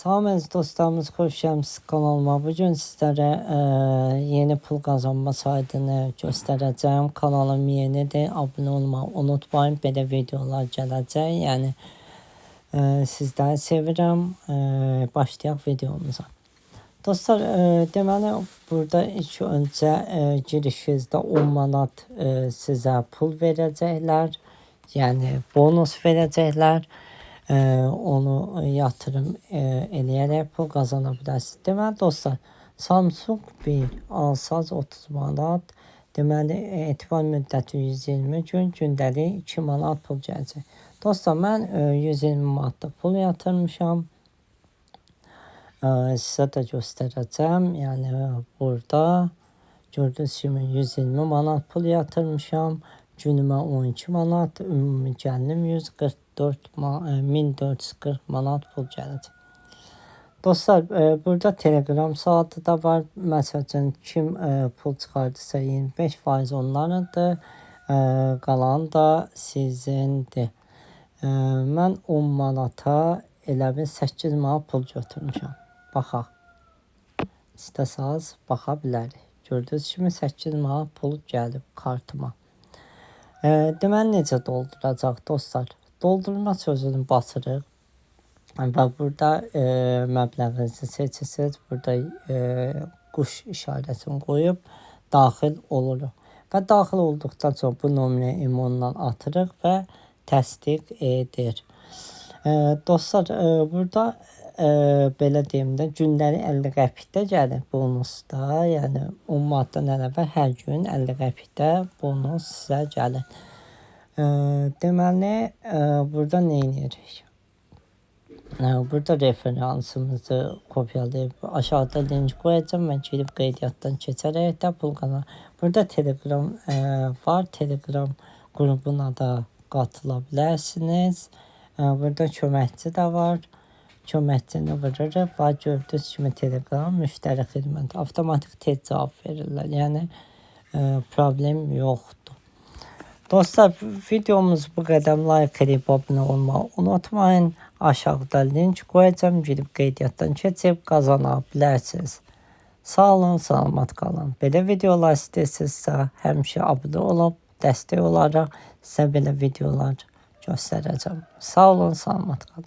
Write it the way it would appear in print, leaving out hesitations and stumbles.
Salam əziz dostlarımız, xoş gəlmisiniz kanalıma. Bugün sizlərə yeni pul qazanma saytını göstərəcəm. Kanalım yenidir, abunə olmağı unutmayın. Belə videolar gələcək. Yəni sizləri sevirəm. Başlayaq videomuza. Dostlar, deməli burada ilk öncə girişinizdə 10 manat sizə pul verəcəklər. Yəni bonus verəcəklər. Onu yatırım eləyərək pul qazana bilərsiniz. Deməli dostlar, Samsung 1 alsaz 30 manat. Deməli etibar müddəti 120 gün, gündəlik 2 manat pul gələcək. Dostlar, mən 120 manatlıq pul yatırmışam. Sizə də göstərəcəm. Yəni burada gördüyünüz kimi 120 manat pul yatırmışam. Günümə 12 manat, ümumi gəlirim 144 1440 manat pul gələcək. Dostlar, burada Telegram saatı da var. Məsəl üçün kim pul çıxardısa 25% onlarındır. Qalan da sizindir. Mən 10 manata elə bil 8 manat pul götürmüşəm. Baxaq. İstəsəniz baxa bilərik. Gördüyünüz kimi 8 manat pul gəlib kartıma. Deməli necə dolduracaq dostlar? Doldurma sözünü basırıq və burada məbləğinizi seçirsiniz. Burada quş işarəsini qoyub daxil oluruq. Və daxil olduqdan sonra bu nömrəyə imondan atırıq və təsdiq edir. Dostlar, burada belə deyim də gündəlik 50 qəpikdə gəlir bonusda. Yəni 10 manatdan əlavə hər gün 50 qəpikdə bonus sizə gəlir. Deməli, burada nə edirik? Burada referansımızı kopyalayıb aşağıda link qoyacağım. Mən girib qeydiyyatdan keçərək də pul qazan. Burada Telegram var. Telegram qrupuna da qatıla bilərsiniz. Burada köməkçi də var. Köməkçini vururuq və gördüyünüz kimi Telegram müştəri xidməti avtomatik tez cavab verirlər. Yəni problem yoxdur. Dostlar, videomuz bu qədər. Like edib abunə olmağı unutmayın. Aşağıda link qoyacağım. Girib qeydiyyatdan keçib qazana bilərsiniz. Sağ olun, salamat qalın. Belə videolar istəyirsinizsə, həmişə abunə olub dəstək olaraq sizə belə videolar göstərəcəm. Sağ olun, salamat qalın.